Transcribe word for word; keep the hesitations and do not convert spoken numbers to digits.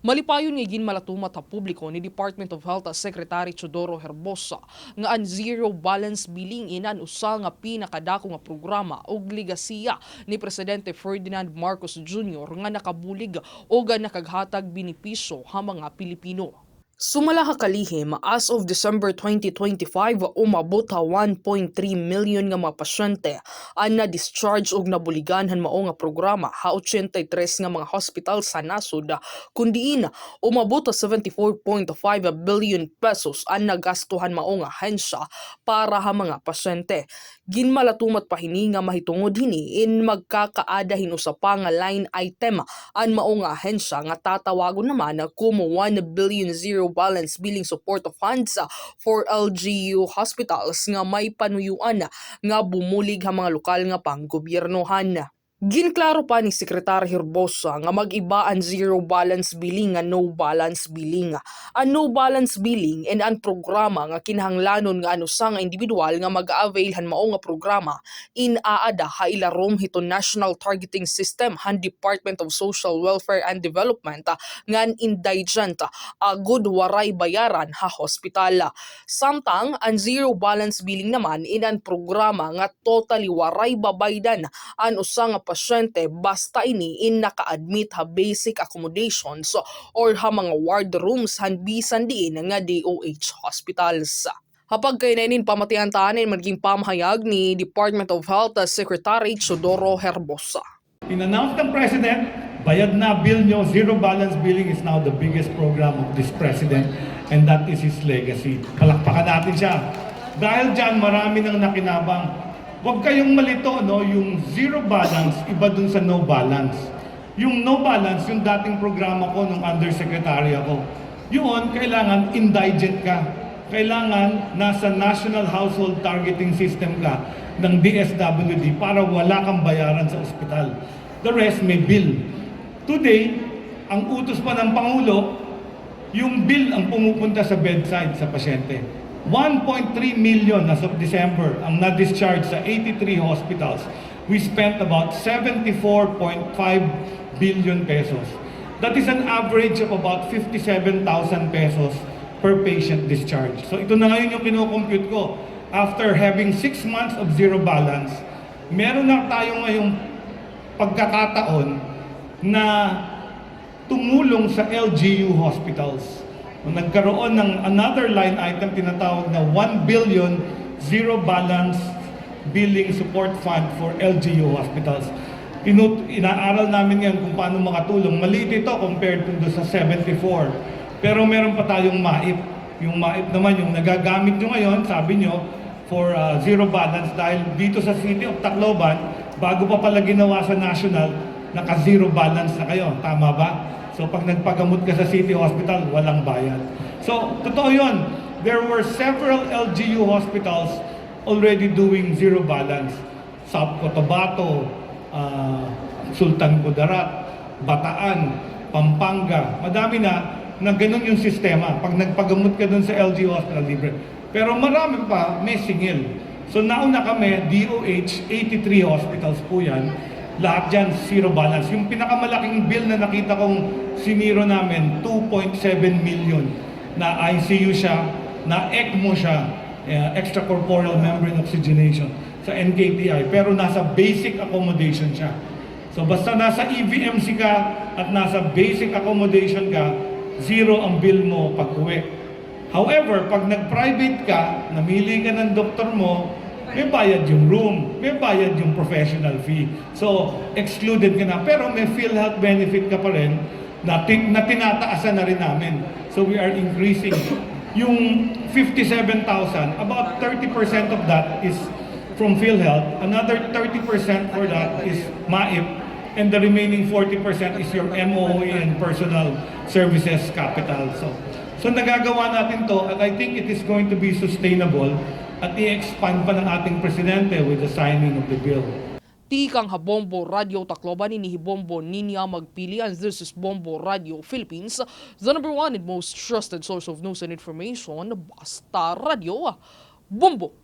Malipayon nga ginmalatumat ha publiko ni Department of Health Secretary Teodoro Herbosa nga an zero balance billing in an usa nga pinakadako nga programa ug legasiya ni Presidente Ferdinand Marcos Junior nga nakabulig ug nakaghatag benepisyo ha mga Pilipino. Sumala ha kalihim, as of December twenty twenty-five, umabot ha one point three million nga mga pasyente an na-discharge ug nabuligan han mao nga programa ha ochenta y tres nga mga hospital sa nasod, kun diin umabot ha seventy-four point five billion pesos an nagasto han mao nga ahensya para ha mga pasyente. Ginmalatumat pa hini nga mahitungod hini in magkakaada hin usa pa nga line item an mao nga ahensya nga tatawagon naman komo one billion zero balance billing support funds for L G U hospitals nga may panuyuan nga bumulig ha mga lokal nga panggobyernohan. Ginklaro pa ni Secretary Herbosa nga mag-iba an zero balance billing ngan no balance billing. An no balance billing in an programa nga kinahanglanon nga an usa nga indibidwal nga mag-a-avail han mao nga programa in aada ha ilarom hiton National Targeting System han Department of Social Welfare and Development, ah, ngan indigent, ah, agod waray bayaran ha hospital. Samtang an zero balance billing naman in an programa nga totally waray babaydan an usa nga pasyente basta ini in naka-admit ha basic accommodations or ha mga ward rooms han bisan diin nga D O H hospitals. Ha pagkainainin pamatian ta an naging pamahayag ni Department of Health Secretary Teodoro Herbosa. In-announce ng President, bayad na bill nyo, zero balance billing is now the biggest program of this President, and that is his legacy. Palakpakan natin siya. Dahil dyan, marami nang nakinabang. Huwag kayong malito, no? Yung zero balance, iba dun sa no balance. Yung no balance, yung dating programa ko nung undersecretary ako. Yun, kailangan indigent ka. Kailangan nasa National Household Targeting System ka ng D S W D para wala kang bayaran sa ospital. The rest may bill. Today, ang utos pa ng Pangulo, yung bill ang pumupunta sa bedside sa pasyente. One point three million as of December ang na-discharge sa eighty-three hospitals. We spent about seventy-four point five billion pesos. That is an average of about fifty-seven thousand pesos per patient discharge. So ito na ngayon yung kino-compute ko. After having six months of zero balance, meron na tayo ngayong pagkakataon na tumulong sa L G U hospitals. Nagkaroon ng another line item tinatawag na one billion zero balance billing support fund for L G U hospitals. Inut-, inaaral namin ngayon kung paano makatulong. Maliit ito compared to sa seventy-four. Pero meron pa tayong MAIP. Yung MAIP naman, yung nagagamit nyo ngayon, sabi nyo, for, ah, zero balance dahil dito sa City of Tacloban, bago pa pala ginawa sa national, naka-zero balance na kayo. Tama ba? So, pag nagpagamot ka sa City Hospital, walang bayad. So, totoo yun. There were several L G U hospitals already doing zero balance. South Cotabato, ah, Sultan Kudarat, Bataan, Pampanga. Madami na, na ganun yung sistema. Pag nagpagamot ka dun sa L G U Hospital, libre. Pero marami pa, may singil. So, nauna kami, D O H, eighty-three hospitals po yan. Lahat dyan, zero balance. Yung pinakamalaking bill na nakita kong siniro namin, two point seven million. Na I C U siya, na ECMO siya, eh, extracorporeal membrane oxygenation, sa N K T I. Pero nasa basic accommodation siya. So, basta nasa E V M C ka at nasa basic accommodation ka, zero ang bill mo pag-uwi. However, pag nag-private ka, namili ka ng doktor mo, may bayad yung room, may bayad yung professional fee. So, excluded ka na. Pero may PhilHealth benefit ka pa rin na, tin- na tinataasan na rin namin. So, we are increasing. Yung fifty-seven thousand, about thirty percent of that is from PhilHealth. Another thirty percent for that is MAIP. And the remaining forty percent is your M O E and personal services capital. So, so nagagawa natin 'to, and I think it is going to be sustainable at i-expand pa ng ating presidente with the signing of the bill. Tikang ha Bombo Radio Tacloban, ini hi Bombo Ninia Magpili, and this is Bombo Radio Philippines, the number one and most trusted source of news and information. Basta Radyo, Bombo!